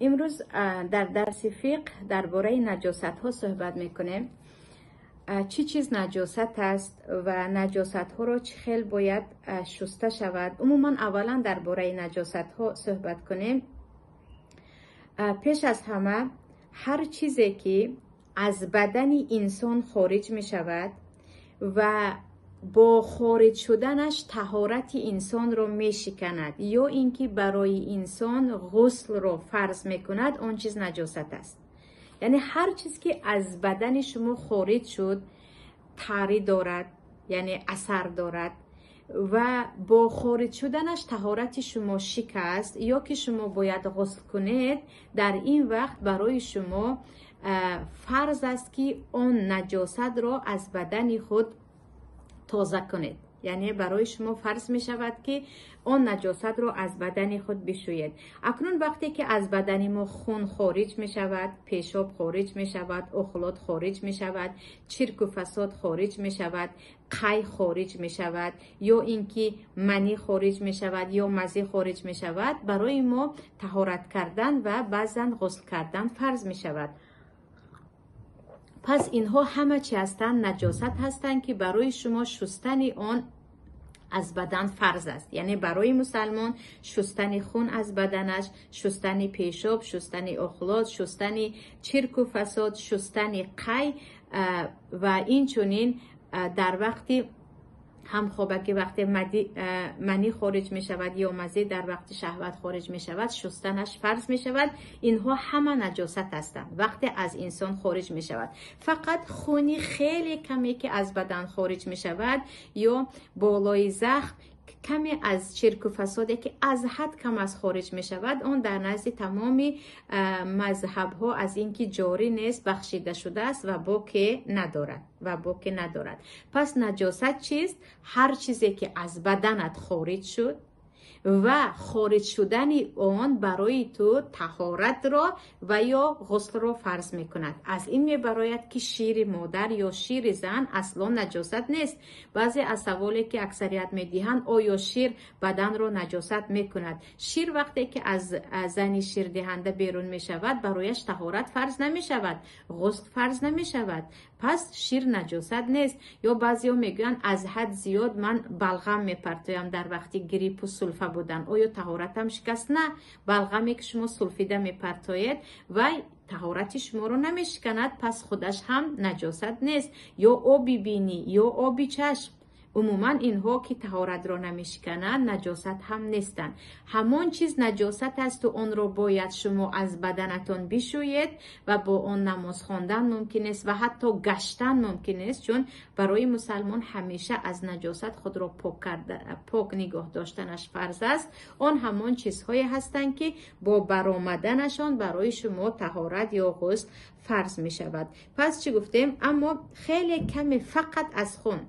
Имрӯз дар дарси фиқҳ дар бораи наҷосатҳо суҳбат мекунем. Чӣ чиз наҷосат аст ва наҷосатҳоро чӣ хел бояд шуста шавад? Умуман, аввалан дар бораи наҷосатҳо суҳбат кунем. Пеш аз ҳама, ҳар чизе ки аз бадани инсон хориҷ мешавад ва бо хориҷ шуданаш таҳорати инсонро мешиканад ё ин ки барои инсон ғуслро фарз мекунад, он чиз наҷосат аст. Яъне ҳар чиз ки аз бадани шумо хориҷ шуд, тарӣ дорад, яъне асар дорад ва бо хориҷ шуданаш таҳорати шумо шикаст ё ки шумо бояд ғусл кунед, дар ин вақт барои шумо фарз аст, ки он наҷосатро аз бадани худ тоза кунед. Яъне барои шумо фарз мешавад, ки он наҷосатро аз бадани худ бишӯед. Акнун вақте ки аз бадани мо хун хориҷ мешавад, пешоб хориҷ мешавад, охлот хориҷ мешавад, чирку фасод хориҷ мешавад, қай хориҷ мешавад ё ин ки манӣ хориҷ мешавад ё мазӣ хориҷ мешавад, барои мо таҳорат кардан ва баъзан ғусл кардан фарз мешавад. Пас инҳо ҳама чӣ ҳастанд? Наҷосат ҳастанд, ки барои шумо шустани он аз бадан фарз аст. Яъне барои мусалмон шустани хун аз баданаш, шустани пешоб, шустани охлот, шустани чирку фасод, шустани қай ва инчунин дар вақти ҳамхобагӣ, вақте манӣ хориҷ мешавад ё мазӣ дар вақти шаҳват хориҷ мешавад, шустанаш фарз мешавад. Инҳо ҳама наҷосат ҳастанд, вақте аз инсон хориҷ мешавад. Фақат хуни хеле каме ки аз бадан хориҷ мешавад ё болои захм каме аз чирку фасоде ки аз ҳад кам аз хориҷ мешавад, он дар назди тамоми мазҳабҳо аз ин ки ҷорӣ нест, бахшида шудааст ва боке надорад ва боке надорад. Пас наҷосат чист? Ҳар чизе ки аз баданат хориҷ шуд ва хориҷ шудани он барои ту таҳоратро ва ё ғуслро фарз мекунад. Аз ин мебарояд, ки шири модар ё шири зан асло наҷосат нест. Баъзе аз саволе ки аксарият медиҳанд: оё шир баданро наҷосат мекунад? Шир вақте ки аз зани ширдиҳанда берун мешавад, барояш таҳорат фарз намешавад, ғусл фарз намешавад. Пас шир наҷосат нест. Ё баъзеҳо мегӯянд, аз ҳад зиёд ман балғам мепартоям дар вақти гриппу сулфа будан, оё таҳоратам шикаст? На, балғаме ки шумо сулфида мепартоед, вай таҳорати шуморо намешиканад. Пас худаш ҳам наҷосат нест. Ё оби бинӣ, ё оби чашм, умуман инҳо ки таҳоратро намешикананд, наҷосат ҳам нестанд. Ҳамон чиз наҷосат асту онро бояд шумо аз баданатон бишӯед ва бо он намоз хондан мумкин нест ва ҳатто гаштан мумкин нест, чун барои мусалмон ҳамеша аз наҷосат худро пок нигоҳ доштанаш фарз аст. Он ҳамон чизҳое ҳастанд, ки бо баромаданашон барои шумо таҳорат ё ғусл фарз мешавад. Пас чӣ гуфтем? Аммо хеле каме фақат аз хун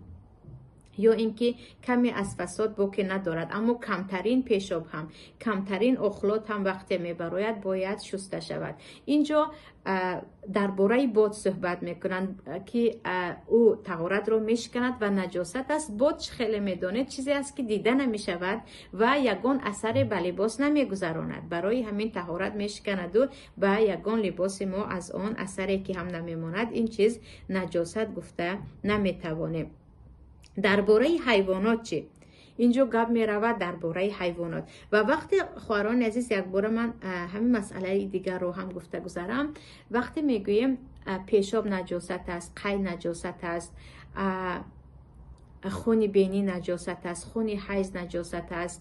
ё ин ки каме аз фасод боке надорад. Аммо камтарин пешоб ҳам, камтарин охлот ҳам вақте мебарояд, бояд шуста шавад. Инҷо дар бораи бод суҳбат мекунанд, ки ӯ таҳоратро мешиканад ва наҷосат аст. Бод, чӣ хеле медонед, чизе аст, ки дида намешавад ва ягон асаре ба либос намегузаронад. Барои ҳамин таҳорат мешиканаду ба ягон либоси мо аз он асаре ки ҳам намемонад, ин чиз наҷосат гуфта наметавонем. Дар бораи ҳайвонот чӣ? Инҷо гап меравад дар бораи ҳайвонот. Ва вақте, хоҳарони азиз, якбора ман ҳамин масъалаи дигарро ҳам гуфта гузарам. Вақте мегӯем, пешоб наҷосат аст, қай наҷосат аст, хуни бинӣ наҷосат аст, хуни ҳайз наҷосат аст,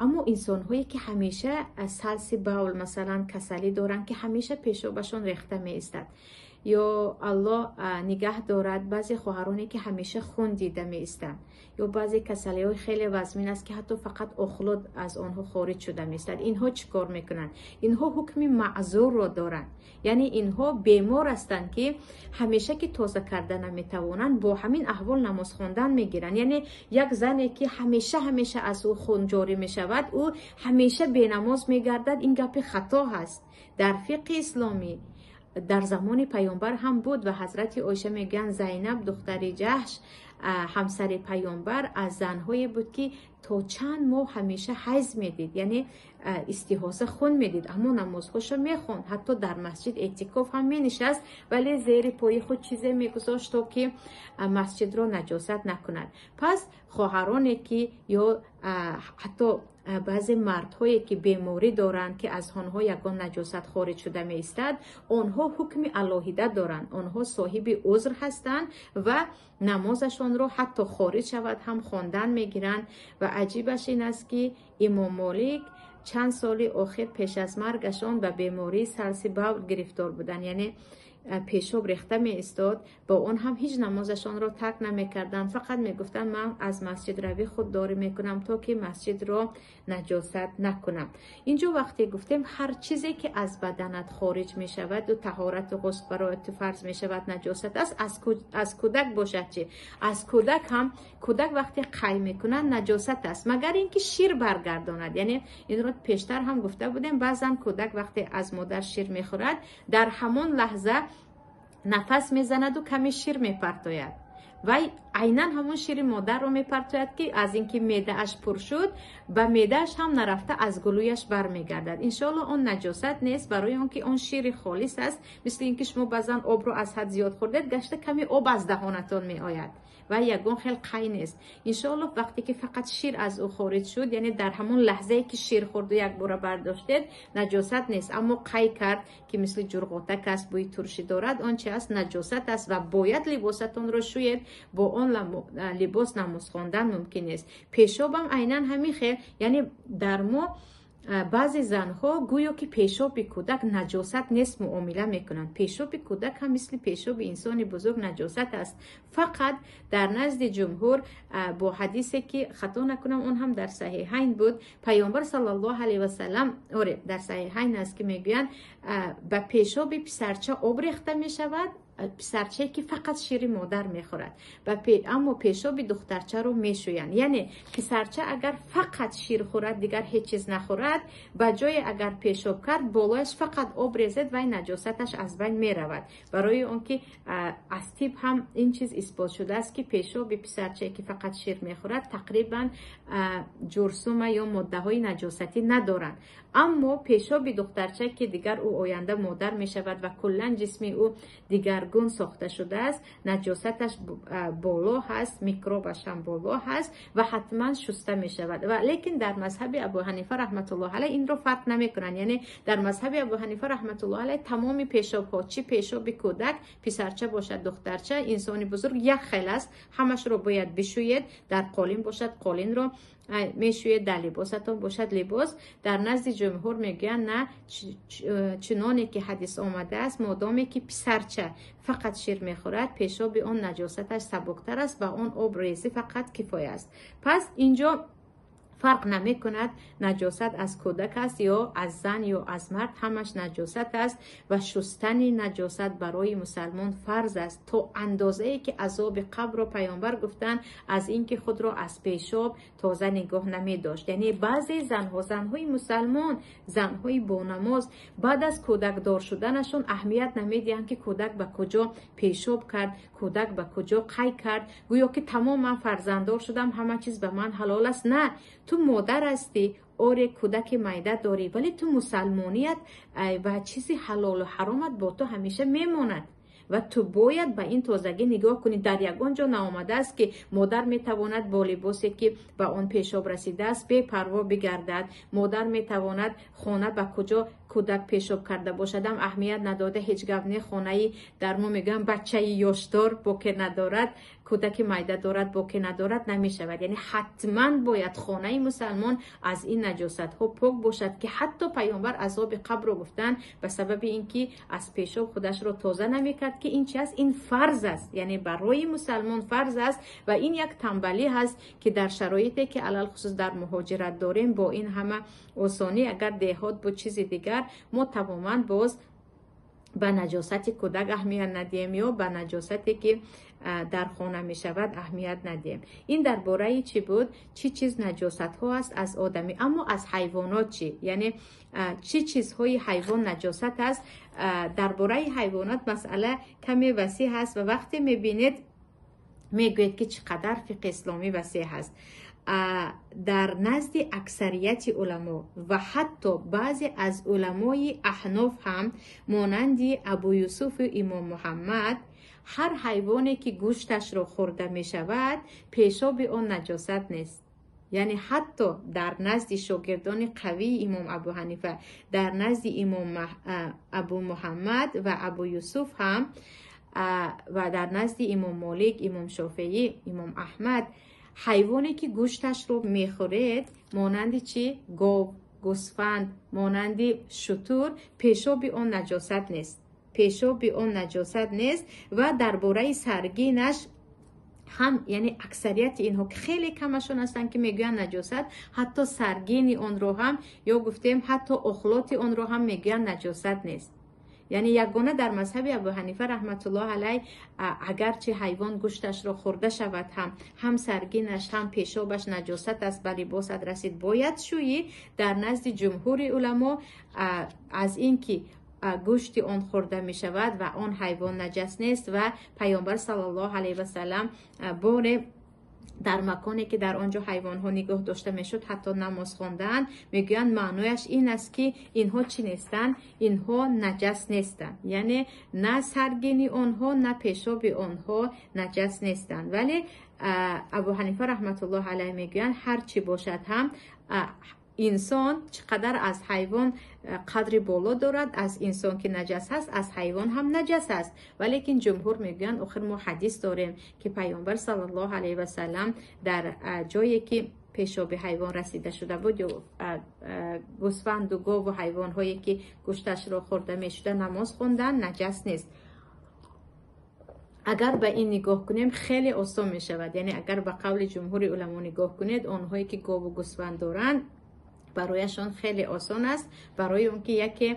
аммо инсонҳое ки ҳамеша салси бавл, масалан, касалӣ доранд, ки ҳамеша пешобашон рехта меистад, ё Аллоҳ нигаҳ дорад, баъзе хоҳароне ки ҳамеша хун дида меистанд, ё баъзе касалиҳои хеле вазмин аст, ки ҳатто фақат охлот аз онҳо хориҷ шуда меистад, инҳо чӣ кор мекунанд? Инҳо ҳукми маъзурро доранд. Яъне инҳо бемор ҳастанд, ки ҳамеша ки тоза карда наметавонанд, бо ҳамин аҳвол намоз хондан мегиранд. Яъне як зане ки ҳамеша ҳамеша аз ӯ хун ҷорӣ мешавад, ӯ ҳамеша бенамоз мегардад, ин гапи хато ҳаст. Дар фиқҳи исломӣ дар замони паёмбар ҳам буд ва ҳазрати Оиша мегӯянд, Зайнаб духтари Ҷаҳш ҳамсари паёмбар аз занҳое буд, ки то чанд моҳ ҳамеша ҳайз медид, яъне истиҳоза хун медид, аммо намозҳошо мехонд, ҳатто дар масҷид эътикоф ҳам менишаст, вале зери пои худ чизе мегузошт, то ки масҷидро наҷосат накунад. Пас хоҳароне ки ё ҳатто баъзе мардҳое ки беморӣ доранд, ки аз онҳо ягон наҷосат хориҷ шуда меистад, онҳо ҳукми алоҳида доранд, онҳо соҳиби узр ҳастанд ва намозашонро ҳатто хориҷ шавад ҳам хондан мегиранд. Ва аҷибаш ин аст, ки Имом Молик чанд соли охир пеш аз маргашон ба бемории салси бавл гирифтор буданд, яъне пешоб рехта меистод, бо он ҳам ҳеҷ намозашонро тарк намекарданд, фақат мегуфтанд: ман аз масҷидравӣ худдорӣ мекунам, то ки масҷидро наҷосат накунам. Инҷо вақте гуфтем, ҳар чизе ки аз баданат хориҷ мешаваду таҳорату ғусл барои ту фарз мешавад, наҷосат аст, аз кӯдак бошад чи? Аз кӯдак ҳам, кӯдак вақте қай мекунад, наҷосат аст, магар ин ки шир баргардонад. Яъне инро пештар ҳам гуфта будем, баъзан кӯдак вақте аз модар шир мехӯрад, дар ҳамон лаҳза нафас мезанаду каме шир мепартояд. Вай айнан ҳамон шири модарро мепартояд, ки аз ин ки меъдааш пур шуд, ба меъдааш ҳам нарафта, аз гулӯяш бармегардад. Иншоалло, он наҷосат нест, барои он ки он шири холис аст. Мисли ин ки шумо баъзан обро аз ҳад зиёд хӯрдед, гашта каме об аз даҳонатон меояд ва ягон хел қай нест. Иншоалло, вақте ки фақат шир аз ӯ хориҷ шуд, яъне дар ҳамон лаҳзае ки шир хӯрду якбора бардоштед, наҷосат нест. Аммо қай кард, ки мисли ҷурғотак аст, бӯи туршӣ дорад, он чи аст? Наҷосат аст ва бояд либосатонро шӯед, бо он либос намоз хондан мумкин нест. Пешобам айнан ҳамин хел, яъне дар мо баъзе занҳо гӯё ки пешоби кӯдак наҷосат нест муомила мекунанд. Пешоби кӯдак ҳам мисли пешоби инсони бузург наҷосат аст. Фақат дар назди ҷумҳур бо ҳадисе ки, хато накунам, он ҳам дар Саҳиҳайн буд, Паёмбар саллаллоҳу алайҳи васалам, оре, дар Саҳиҳайн аст, ки мегӯянд, ба пешоби писарча об рехта мешавад, писарчае ки фақат шири модар мехӯрад, аммо пешоби духтарчаро мешӯянд. Яъне писарча агар фақат шир хӯрад, дигар ҳеҷ чиз нахӯрад, ба ҷое агар пешоб кард, болояш фақат об резед, вай наҷосаташ аз байн меравад. Барои он ки аз тиб ҳам ин чиз исбот шудааст, ки пешоби писарчае ки фақат шир мехӯрад, тақрибан ҷурсума ё моддаҳои наҷосатӣ надоранд. Аммо пешоби духтарча, ки дигар ӯ оянда модар мешавад ва куллан ҷисми ӯ дигаргун сохта шудааст, наҷосаташ боло ҳаст, микробаш ҳам боло ҳаст ва ҳатман шуста мешавад. Ва лекин дар мазҳаби Абу Ҳанифа раҳматуллоҳ алайҳ инро фарқ намекунанд. Яъне дар мазҳаби Абу Ҳанифа раҳматуллоҳ алайҳ тамоми пешобҳо, чӣ пешоби кӯдак писарча бошад, духтарча, инсони бузург, як хел аст, ҳамашро бояд бишӯед. Дар қолин бошад, қолинро мешӯед, дар либосатон бошад, либос. Дар назди ҷумҳур мегӯянд: на, чуноне ки ҳадис омадааст, модоме ки писарча фақат шир мехӯрад, пешоби он наҷосаташ сабуктар аст ва он обрезӣ фақат кифоя аст. Пас инҷо фарқ намекунад, наҷосат аз кӯдак аст ё аз зан ё аз мард, ҳамаш наҷосат аст ва шустани наҷосат барои мусалмон фарз аст, то андозае ки азоби қабрро Паёмбар гуфтанд, аз ин ки худро аз пешоб тоза нигоҳ намедошт. Яъне баъзе занҳо, занҳои мусалмон, занҳои бонамоз, баъд аз кӯдакдор шуданашон аҳамият намедиҳанд, ки кӯдак ба куҷо пешоб кард, кӯдак ба куҷо қай кард, гӯё ки тамом, ман фарзанддор шудам, ҳама чиз ба ман ҳалол аст. На, ту модар ҳастӣ, оре, кӯдаки майда дорӣ, вале ту мусалмоният ва чизи ҳалолу ҳаромат бо ту ҳамеша мемонад ва ту бояд ба ин тозагӣ нигоҳ кунӣ. Дар ягон ҷо наомадааст, ки модар метавонад бо либосе ки ба он пешоб расидааст, бепарво бигардад. Модар метавонад хона ба куҷо кӯдак пешоб карда бошадам аҳамият надода, ҳеҷ гап не, хонаи дар мо мегӯям, бачаи ёшдор боке надорад, кӯдаки майда дорад, боке надорад, намешавад. Яъне ҳатман бояд хонаи мусалмон аз ин наҷосатҳо пок бошад, ки ҳатто Паёмбар азоби қабрро гуфтанд ба сабаби ин ки аз пешоб худашро тоза намекард. Ки ин чи аст? Ин фарз аст, яъне барои мусалмон фарз аст. Ва ин як тамбалӣ ҳаст, ки дар шароите ки алалхусус дар муҳоҷират дорем, бо ин ҳама осонӣ, агар деҳот буд, чизи дигар, мо тамоман боз ба наҷосати кӯдак аҳамият надиҳем ё ба наҷосате ки дар хона мешавад, аҳамият надиҳем. Ин дар бораи чӣ буд? Чӣ чиз наҷосатҳо аст аз одамӣ? Аммо аз ҳайвонот чӣ? Яъне чӣ чизҳои ҳайвон наҷосат аст? Дар бораи ҳайвонот масъала каме васеъ ҳаст ва вақте мебинед Мегӯяд, ки чӣ қадар фиқҳи исломӣ васеъ ҳаст. Дар назди аксарияти уламо ва ҳатто баъзе аз уламои аҳноф ҳам, монанди Абу Юсуфу Имом Муҳаммад, ҳар ҳайвоне ки гӯшташро хӯрда мешавад, пешоби он наҷосат нест. Яъне ҳатто дар назди шогирдони қавии имом Абу Ҳанифа, дар назди имом Абу Муҳаммад ва Абу Юсуф ҳам ва дар назди имом Молик, имом Шофеӣ, имом Аҳмад, ҳайвоне ки гӯшташро мехӯред, монанди чӣ? Гов, гӯсфанд, монанди шутур, пешоби он наҷосат нест. Пешоби он наҷосат нест. Ва дар бораи саргинаш ҳам, яъне аксарияти инҳо, хеле камашон ҳастанд, ки мегӯянд наҷосат, ҳатто саргини онро ҳам, ё гуфтем, ҳатто охлоти онро ҳам мегӯянд наҷосат нест. Яъне ягона дар мазҳаби Абу Ҳанифа раҳматуллоҳ алай, агарчи ҳайвон гӯшташро хӯрда шавад ҳам, ҳам саргинаш, ҳам пешобаш наҷосат аст, ба либосат расид, бояд шӯӣ. Дар назди ҷумҳури уламо аз ин ки гӯшти он хӯрда мешавад ва он ҳайвон наҷас нест. Ва Паёмбар саллаллоҳу алайҳи васалам боре дар маконе ки дар он ҷо ҳайвонҳо нигоҳ дошта мешуд, ҳатто намоз хондаанд. Мегӯянд, маънояш ин аст, ки инҳо чӣ нестанд? Инҳо наҷас нестанд. Яъне на саргини онҳо, на пешоби онҳо наҷас нестанд. Вале Абу Ҳанифа раҳматуллоҳ алайҳ мегӯянд, ҳар чӣ бошад ҳам, инсон чӣ қадар аз ҳайвон қадри боло дорад, аз инсон ки наҷас ҳаст, аз ҳайвон ҳам наҷас аст. Валекин ҷумҳур мегӯянд, охир мо ҳадис дорем, ки Паёмбар саллаллоҳу алайҳи васаллам дар ҷое ки пешоби ҳайвон расида шуда буд, ё гӯсфанду гову ҳайвонҳое ки гӯшташро хӯрда мешуда, намоз хондан, наҷас нест. Агар ба ин нигоҳ кунем, хеле осон мешавад. Яъне агар ба қавли ҷумҳури уламо нигоҳ кунед, онҳое ки гову гӯсфанд доранд, барояшон хеле осон аст, барои он ки яке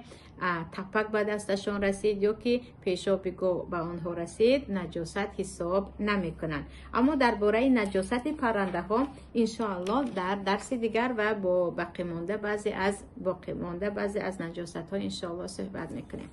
тапак ба дасташон расид ё ки пешоби гов ба онҳо расид, наҷосат ҳисоб намекунанд. Аммо дар бораи наҷосати паррандаҳо иншоаллоҳ дар дарси дигар ва бо бақимонда баъзе аз боқимонда баъзе аз наҷосатҳо иншоаллоҳ суҳбат мекунем.